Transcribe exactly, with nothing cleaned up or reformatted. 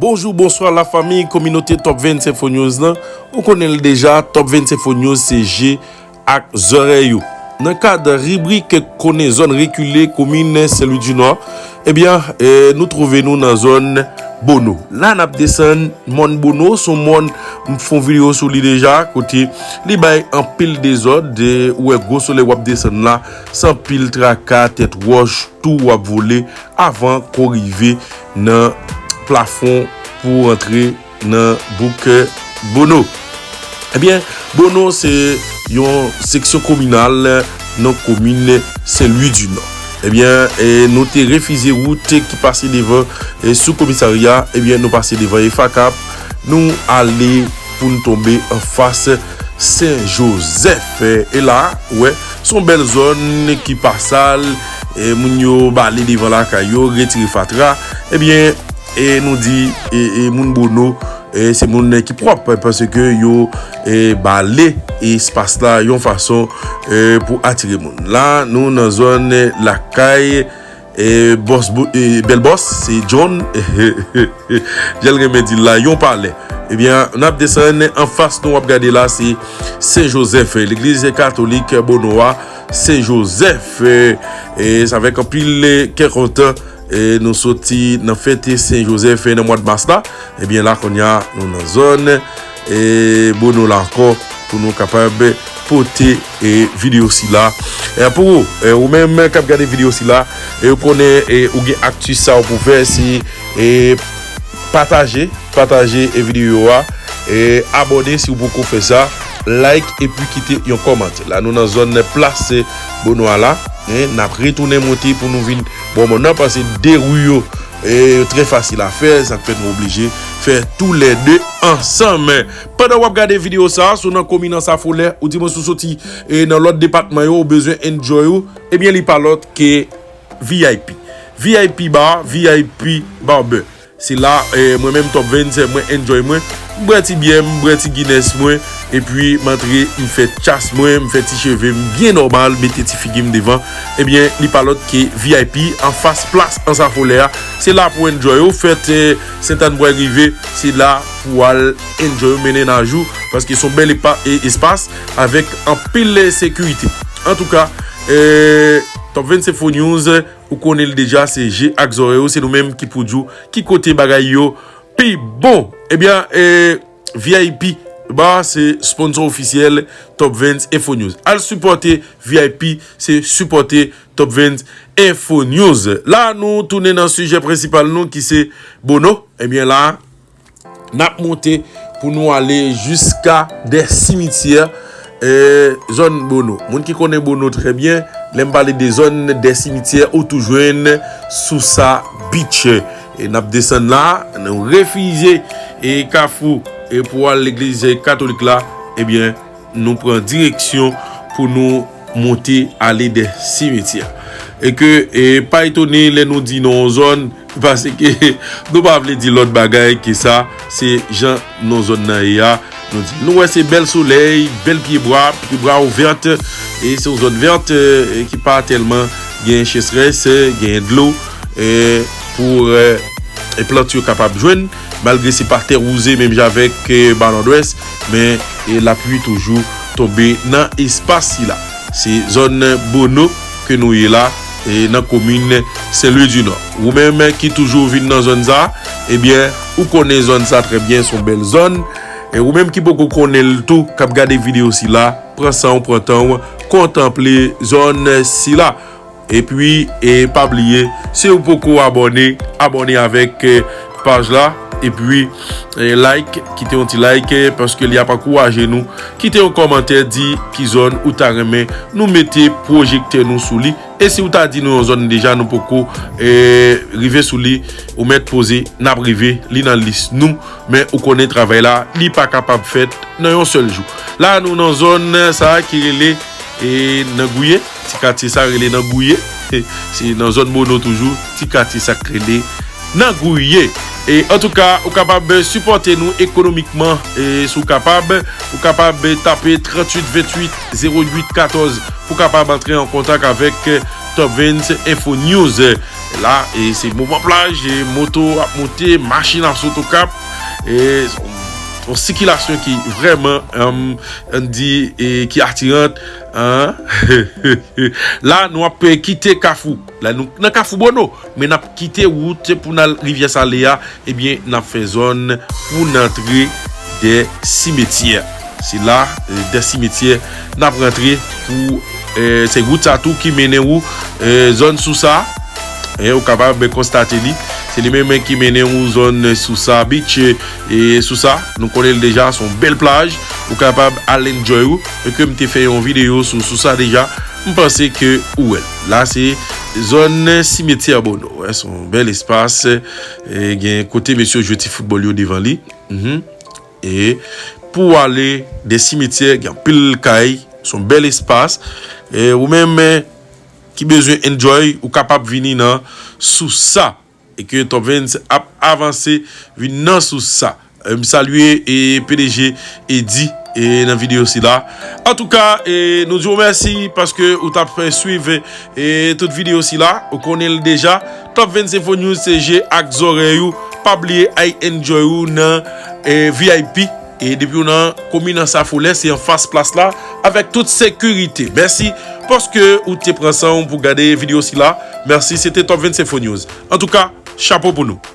Bonjou, bonswa lafanmi, kominote Top Vens Info News lan. Ou konnen l deja, Top Vens Info News se je ak zòrèy ou. Nan kad ribrik Konnen Zòn Rekile komin Sen Lwi di Nò, ebyen, eh, nou twouve nou nan zòn Bono. La n ap desann mòn Bono, se yon mòn m fè yon videyo sou li deja, kote li bay anpil dezòd, eh, ou wè gwo solèy w ap desann la, se anpil traka, tèt wòch, tou w ap vole avan ke w rive nan plafon pou w antre nan bouk Bono. Ebyen, Bono se yon seksyon kominal nan komin Sen Lwi di Nò. Ebyen, e, nou te refize wout ki pase devan, e, sou komisarya, ebyen, nou pase devan Efakap, nou ale pou n tonbe anfas Sen Jozèf. E la, ou wè, se yon bèl zòn ki pa sal, e, moun yo bale devan lakay yo, retire fatra. Ebyen, e nou di, e, e moun Bono, e se moun ki pwòp, paske yo, e, bale espas la yon fason, e, pou atire moun. La, nou nan zòn lakay, e, bòs, bo- e, bèl bòs, se John, jan l renmen di l la, yon palè. Ebyen, n ap desann anfas nou, w ap gade la, se Sen Jozèf, legliz katolik Bono a, Sen Jozèf, e, e, se avèk anpil, e, kè kontan, e, nou soti nan fèt Sen Jozèf, e, nan mwa de mas la. Ebyen, la, kounye a, nou nan zòn, e, Bono la ankò, pou nou kapab pote, e, videyo sila. E, pou ou, e, ou menm k ap gade videyo sila, e, ou konnen, e, ou gen akti sa ou pou fè, se, e, pataje, pataje, e, videyo a, e, abòne si w poko fè sa, like epi kite yon kòmantè. La, nou nan zòn plas Bono a la, en, n ap retounen monte pou nou vin bò mòn nan, paske de ri yo, e, yo trè fasil a fè, sa k fè nou oblije fè toulède ansanm. Pandan w ap gade videyo sa, si w nan komin Ansafolè, oudimwens ou soti, e, nan lòt depatman yo, ou bezwen enjoy ou, ebyen, li pa lòt ke V I P. V I P Bar, V I P Barber. Se la, e, mwen menm Top Vens, mwen enjoy mwen. M bwè ti byè, m bwè ti Guinness mwen, epi m antre, m fè tchas mwen, m fè ti cheve m byen nòmal, mete ti figi m devan. Ebyen, li pa lòt ke V I P anfas plas Ansafolè a. Se la pou enjoy ou. Fèt, e, Sentàn pral rive, se la pou al enjoy ou, mennen naj ou, paske se yon bèl epa- e- espas avèk anpil sekirite. Antouka, e, Top Vens Info News, ou konnen l deja, se je ak zòrèy ou, se nou menm ki pou di w ki kote bagay yo pi bon. Ebyen, e, V I P Bar se sponsor ofisyèl Top Vens Info News. Al sipòte V I P, se sipòte Top Vens Info News. La, nou tounen nan sijè prensipal nou ki se Bono. Ebyen, la, n ap monte pou nou ale jiska dè simityè, e, zòn Bono. Moun ki konnen Bono trè byen, lè m pale de zòn dè simityè, ou tou jwenn Sousa Beach. E n ap desann la, nou refize, e, Kafou, e, pou al legliz katolik la, ebyen, nou pran direksyon pou nou monte ale dè simityè. E ke, e, pa etone lè nou di nan yon zòn, paske nou pa vle di lòt bagay ke sa, se jan non zòn nan ye a. Nou di, nou wè se bèl solèy, bèl pyebwa, pyebwa yo vèt, e se yon zòn vèt, e, ki pa tèlman gen sechrès, genyen dlo, e, pou, e, e plant yo kapab jwenn, malgre se pa tè wouze menm jan avèk, e, Ba Nòdwès, men, e, lapli toujou tonbe nan espas sila. Se zòn Bono ke nou ye la, e, nan komin Sen Lwi di Nò. Ou menm ki toujou vin nan zòn sa, ebyen, ou konnen zòn sa trè byen, se yon bèl zòn. E ou menm ki poko konnen l tou, k ap gade videyo sila, pran san w, pran tan w, kontanple zòn sila. Epi, e pa bliye, si w poko abòne, abòne avèk, e, paj la. Epi, e, like, kite yon ti like, e, paske li ap ankouraje nou. Kite yon kòmantè, di ki zòn ou ta renmen nou mete pwojektè nou sou li. E si w ta di nou yon zòn deja, nou poko, e, rive sou li, ou mèt poze, n ap rive, li nan lis nou. Men ou konnen travay la, li pa kapab fèt nan yon sèl jou. La, nou nan zòn sa a ki rele, e, Nan Gouye. Ti katye sa rele Nan Gouye. Se nan zòn Bono toujou, ti katye sa k rele Nan Gouye. E, antouka, ou kapab sipòte nou ekonomikman, e, si w kapab, ou kapab tape tranntuit venntuit zewo uit katòz pou w kapab antre an kontak avèk, e, Top Vens Info News. La, e se mouvman plaj, e moto ap monte, machin ap sot Okap. E yon sikilasyon ki vrèman, ann di, e ki atiran. La, nou ap kite Kafou. La, nou nan Kafou Bono, men n ap kite wout pou n al Rivyè Sale a. Ebyen, n ap fè zòn pou n antre dè simetyè. Se la, dè simetyè, n ap rantre pou, e, se wout sa tou ki mennen ou, e, zòn Sousa. E, ou kapab konstate li. Se li menm ki mennen ou zòn Sousa Beach, e, Sousa. Nou konnen l deja, se yon bèl plaj. Ou kapab al enjoy ou. E ke m te fè yon videyo sou Sousa deja. M panse ke ou wè l. La, se zòn simetyè Bono. Wè, se yon bèl espas. E, gen kote mesye yo jwe ti foutbòl yo devan li. Mhm. E pou w ale dè simetyè, gen anpil kay, se yon bèl espas. E ou menm, e, ki bezwen enjoy, ou kapab vini nan Sousa. E ke Top Vince ap avanse vin nan Sousa. E, m salye, e, P D G Eddy, e, nan videyo sila. Antouka, e, nou di w mèsi paske ou t ap fè swiv, e, tout videyo sila. Ou konnen l deja. Top Vince Info News se je ak zòrèy ou. Pa bliye al enjoy ou nan, e, V I P. E depi ou nan komin Ansafolè, se anfas plas la, avèk tout sekirite. Mèsi paske ou te pran san w pou gade videyo sila. Mèsi, se te Top Vince Info News. Antouka, chapo pou nou.